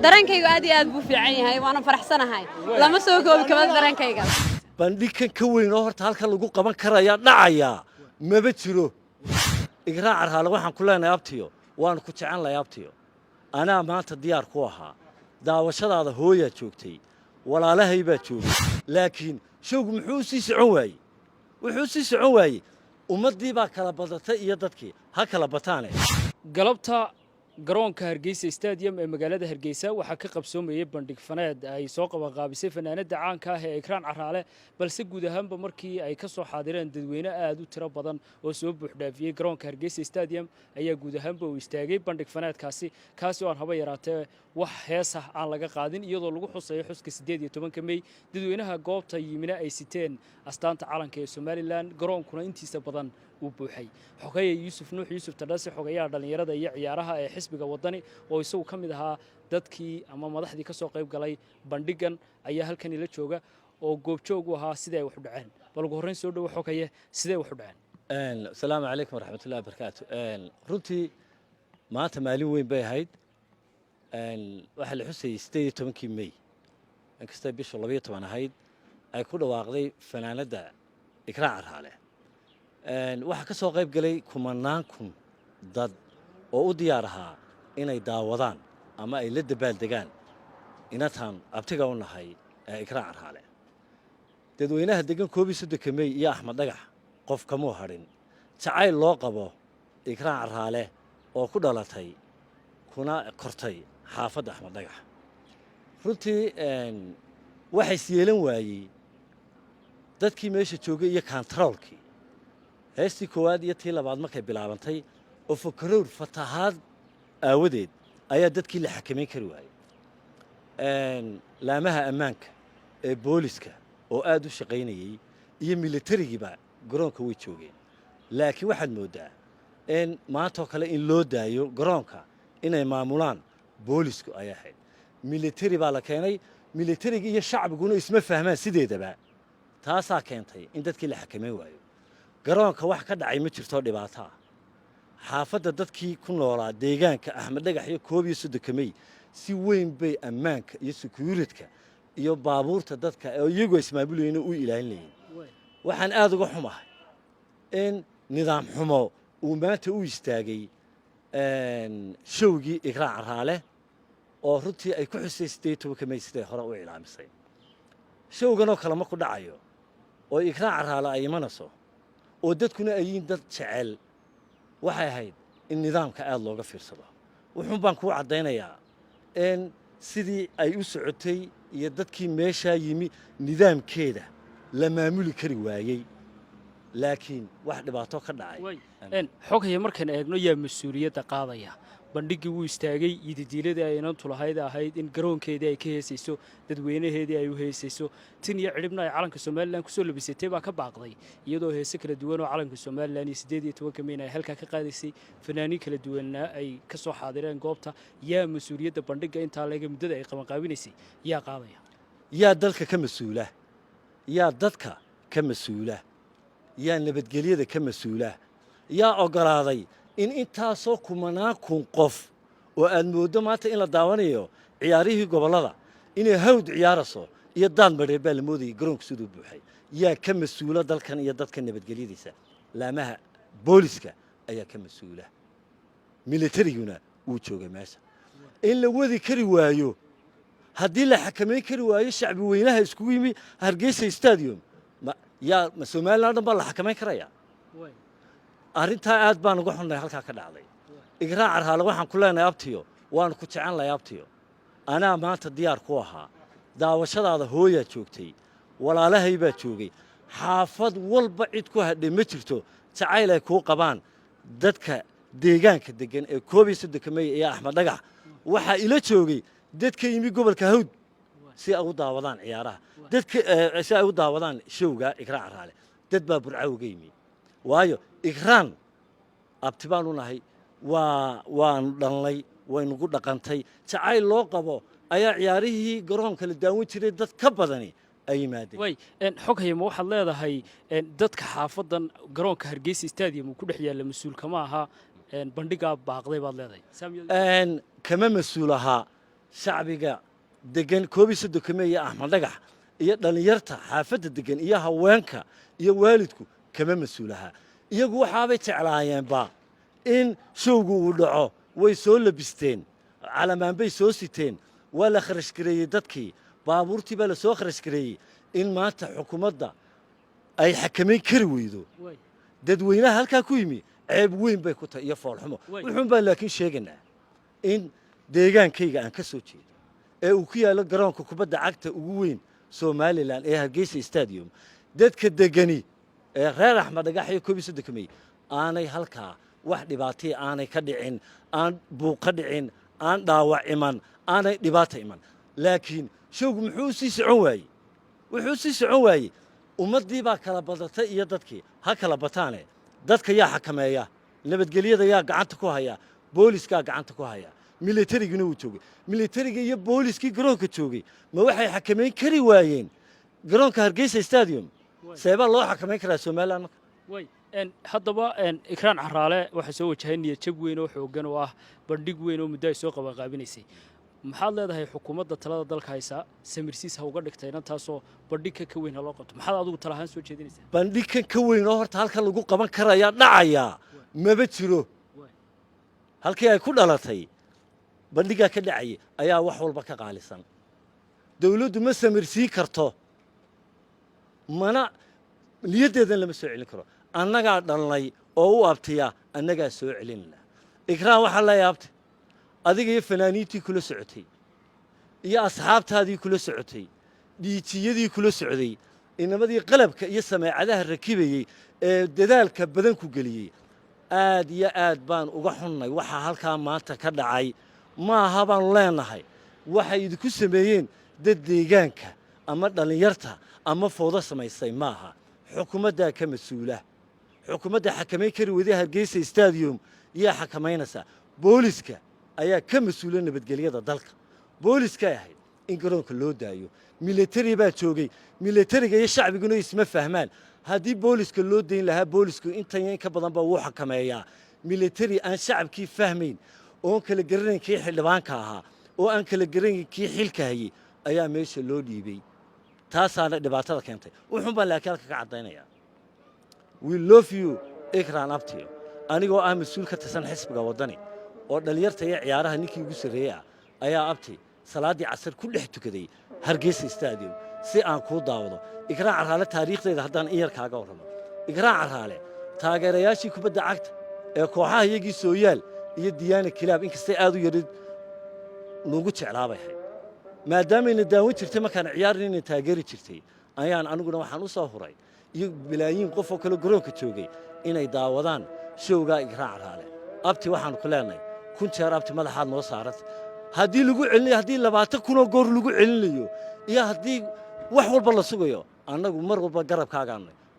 Dareenkaygu aad iyo aad buu fiican yahay, waana faraxsanahay. Lama soo koobi karo dareenkayga. Bandhigkan ka weyn oo horta halkan lagu qaban karayaa dhacayaa maba jiro. Igraan Caraale, waxaan ku leenahay abtiyo, waanu ku jecel lahay abtiyo. Anaa maanta diyaar ku ahaa daawashadaada. Hooyaa joogtay, walaalahay baa joogay, laakiin showgu muxuu u sii socon waayey? Wuxuu u sii socon waayey ummaddii baa kala badatay iyo dadkii ha kala bataane. Galabta garoonka Hargeysa Stadium ee magaalada Hargeysa waxaa ka qabsoomayay bandhig faneed ay soo qabanqaabisay fanaanada caanka ah ee Ikraan Caraale. Balse guud ahaanba markii ay ka soo xaadireen dadweyne aad u tiro badan oo soo buuxdhaafiyey garoonka Hargeysa Stadium, ayaa guud ahaanba uu istaagay bandhig faneedkaasi, kaasi oo aan haba yaraatee wax hees ah aan laga qaadin, iyadoo lagu xusayo xuska 18-ka Mey. Dadweynaha goobta yimina ay siteen astaanta calanka ee Somaliland, garoonkuna intiisa badan uu buuxay. Xogeeye Yuusuf Nuux Yuusuf Tadhase, xogayaha dhallinyarada iyo ciyaaraha ee xisbiga Waddani, oo isagu ka mid ahaa dadkii ama madaxdii ka soo qayb galay bandhigan, ayaa halkan ila jooga oo goobjoog u ahaa sidai ay wax u dhaceen. Bal ugu horrayn soo dhowo xogaye, sidee wax u dhaceen? Asalaamu calaykum waraxmatullahi wabarakaatu. Runtii maanta maalin weyn bay ahayd. Waxaa la xusayey 18-kii Mey, inkastay bishu 12 ahayd, ay ku dhawaaqday fanaanadda Ikraan Caraale. Waxaa ka soo qayb galay kumanaan kun dad oo u diyaar ahaa inay daawadaan ama ay la dabaaldegaan inataan abtiga u nahay ee Ikraan Caraale. Dadweynaha degan 31-ka Mey iyo Axmed Dhagax qof kamuu hadhin jacayl loo qabo Ikraan Caraale oo ku dhalatay kuna kortay xaafadda Axmed Dhagax. Runtii waxay is yeelan waayey dadkii meesha joogay iyo kantaroolkii. Heestii koowaad iyo tii labaad markay bilaabantay oo fakarowr fatahaad aawadeed ayaa dadkii la xakamayn kari waayey. Laamaha ammaanka ee booliska oo aad u shaqaynayey iyo militarigiiba garoonka way joogeen, laakiin waxaad mooddaa in maantoo kale in loo daayo garoonka inay maamulaan boolisku ay ahayd. Militari baa la keenay. Militariga iyo shacbiguna isma fahmaan sideedaba. Taasaa keentay in dadkii la xakamayn waayo. Garoonka wax ka dhacay ma jirto dhibaato ah. Xaafadda dadkii ku noolaa deegaanka Axmed Dhagax iyo 31-ka Mey si weyn bay ammaanka iyo security-ga iyo baabuurta dadka oo iyagoo ismaamulayna u ilaalinayeen. Waxaan aad uga xumahay in nidaam xumo uu maanta u istaagay showgii Ikraan Caraale, oo runtii ay ku xusay 18-ka Mey siday hore u ilaamisay. Showganoo kale ma ku dhacayo oo Ikraan Caraale ay imanayso oo dadkuna ay yihiin dad jecel, waxay ahayd in nidaamka aad looga fiirsado. Wuxuun baan kuu caddaynayaa in sidii ay u socotay iyo dadkii meeshaa yimi nidaamkeeda la maamuli kari waayey, laakiin wax dhibaato ka dhacay. Xogaya, markaan eegno, yaa mas-uuliyadda qaadaya? Bandhiggii wuu istaagay. Yididiiladii ay inantu lahayd ahayd in garoonkeedii ay ka heesayso, dadweynaheedii ay u heesayso, tin iyo cidhibna ay calanka Somaliland kusoo labisatay baa ka baaqday, iyadoo heese kala duwan oo calanka Somaliland iyo 18-ka Meyna ay halkaa ka qaadaysay, fanaaniin kala duwanna ay ka soo xaadireen goobta. Yaa mas-uuliyadda bandhigga intaa leega muddada ay qabanqaabinaysay yaa qaadaya? Yaa dalka ka mas-uula? Yaa dadka ka mas-uula? Yaa nabadgelyada ka mas-uula? Yaa oggolaaday in intaasoo kumanaan kun qof oo aad mooddo maanta in la daawanayo ciyaarihii gobollada, inay Hawd ciyaarayso iyo daad madheer baa la moodayay garoonka siduu buuxay? Yaa ka mas-uula dalkan iyo dadka nabadgelyadiisa? Laamaha booliska ayaa ka mas-uula, militariguna wuu joogay meesha. In la wadi kari waayo, haddii la xakamayn kari waayo shacbi weynaha iskugu yimi Hargeysa Stadium, yaa ma Somaliland dhan baa la xakamayn karaya? Arrintaa aad baan uga xunnahay halkaa ka dhacday. Igraan Caraale, waxaan ku leenahay abtiyo, waanu ku jecel lahay abtiyo. Anaa maanta diyaar ku ahaa daawashadaada. Hooyaa joogtay, walaalahay baa joogay, xaafad walba cid ku hadhay ma jirto jacayl ay kuu qabaan dadka deegaanka degan ee 31-ka Mey iyo Axmed Dhagax. Waxaa ila joogay dadka yimi gobolka Hawd si ay u daawadaan ciyaaraha dadka, si ay u daawadaan showga Ikraan Caraale. Dad baa Burco uga yimi, waayo Ikraan abti baan u nahay, waanu dhalnay, waynugu dhaqantay. Jacayl loo qabo ayaa ciyaarihii garoonka la daawan jiray dad ka badani ay yimaadeen. Way xoghaye, ma waxaad leedahay dadka xaafadan garoonka Hargeysa Stadium uu ku dhex yaalla mas-uul kama aha bandhigaa baaqday baad leedahay? Kama mas-uul ahaa. Shacbiga degan 31-ka Mey iyo Axmed Dhagax iyo dhallinyarta xaafadda degan iyo haweenka iyo waalidku kama mas-uulaha. Iyagu waxaabay jeclaayeenba in showgu uu dhaco. Way soo labisteen, calamaan bay soo siteen, waa la kharash gareeyey dadkii, baabuurtii baa la soo kharash gareeyey. In maanta xukuumadda ay xakamayn kari weydo dadweynaha halkaa ku yimi, ceeb weyn bay ku tahay iyo foolxumo. Wuxuun baan laakiin sheegaynaa in deegaankayga aan ka soo jeedo ee uu ku yaallo garoonka kubadda cagta ugu weyn Somaliland ee Hargeysa Stadium, dadka degani ee reer Axmed Dhagax iyo 31-ka Mey aanay halkaa wax dhibaataya aanay ka dhicin, aan buuq ka dhicin, aan dhaawac iman, aanay dhibaata iman. Laakiin showgu muxuu u sii socon waayey? Wuxuu u sii socon waayey, ummaddii baa kala badatay iyo dadkii ha kala bataane, dadka yaa xakameeya? Nabadgelyada yaa gacanta ku haya? Booliskaa gacanta ku haya, militarigina wuu joogay. Militariga iyo booliskii garoonka joogay ma waxay xakamayn kari waayeen garoonka Hargeysa Stadium? Seebaa loo xakamayn karaa Somaliland marka? Way haddaba Ikraan Caraale waxaa soo wajahay niyad jab weyn oo xooggan oo ah bandhig weyn oo muddo ay soo qabanqaabinaysay. Maxaad leedahay xukuumadda talada dalka haysaa samirsiis ha uga dhigtayna, taasoo bandhigka ka weyn ha loo qabto? Maxaad adigu tala ahaan soo jeedinaysaa? Bandhigkan ka weyn oo horta halkan lagu qaban karayaa dhacayaa maba jiro. Halkii ay ku dhalatay bandhiggaa ka dhacayay ayaa wax walba ka qaalisan. Dawladdu ma samirsiin karto, mana niyaddeedan lama soo celin karo. Annagaa dhalnay oo u abtiya, annagaa soo celinayna. Ikraan, waxaa la yaabtay adiga iyo fanaaniintii kula socotay iyo asxaabtaadii kula socotay, DJ-yadii kula socday, inamadii qalabka iyo sameecadaha rakibayey ee dadaalka badan ku geliyey. Aad iyo aad baan uga xunnay waxaa halkaa maanta ka dhacay. Maaha baanu leenahay waxay idinku sameeyeen dad deegaanka ama dhallinyarta ama foodo samaysay maaha. Xukuumaddaa ka mas-uula. Xukuumadda xakamayn kari weyday Hargeysa Stadium yaa xakamaynaysaa? Booliska ayaa ka mas-uula nabadgelyada dalka. Booliskay ahayd in garoonka loo daayo. Militari baa joogay, militariga iyo shacbiguna isma fahmaan. Haddii booliska loo dayn lahaa, boolisku intan iyo in ka badanba wuu xakameeyaa. Militari aan shacabkii fahmayn, oon kala garanayn kii xildhibaanka ahaa, oo aan kala garanayn kii xilka hayey ayaa meesha loo dhiibay. Taasaana dhibaatada keentay. Wuxuun baan laakiin halka ka caddaynayaa, we love you, Ikran abtiyo. Anigoo ah mas-uul ka tirsan xisbiga Waddani oo dhallinyarta iyo ciyaaraha ninkii ugu sarreeyey ah ayaa, abti, salaaddii casar ku dhex tukaday Hargeysa Stadium si aan kuu daawado. Ikraan Caraale taariikhdeeda haddaan in yar kaaga warramo, Ikraan Caraale taageerayaashii kubadda cagta ee kooxaha iyagii Sooyaal iyo Diyaana Kilaab, inkastay aad u yarid, nugu jeclaabay ahayd. Maadaamayna daawan jirtay markaan ciyaarin inay taageeri jirtay, ayaan aniguna waxaan u soo huray iyo malaayiin qof oo kale garoonka joogay inay daawadaan showgaa Ikraan Caraale. Abti, waxaanu ku leenahay kun jeer, abti, madaxaad noo saaranta. Haddii lagu celinayo, haddii 20,000 oo goor lagu celinayo iyo haddii wax walba la sugayo, annagu mar walba garabkaagaanay.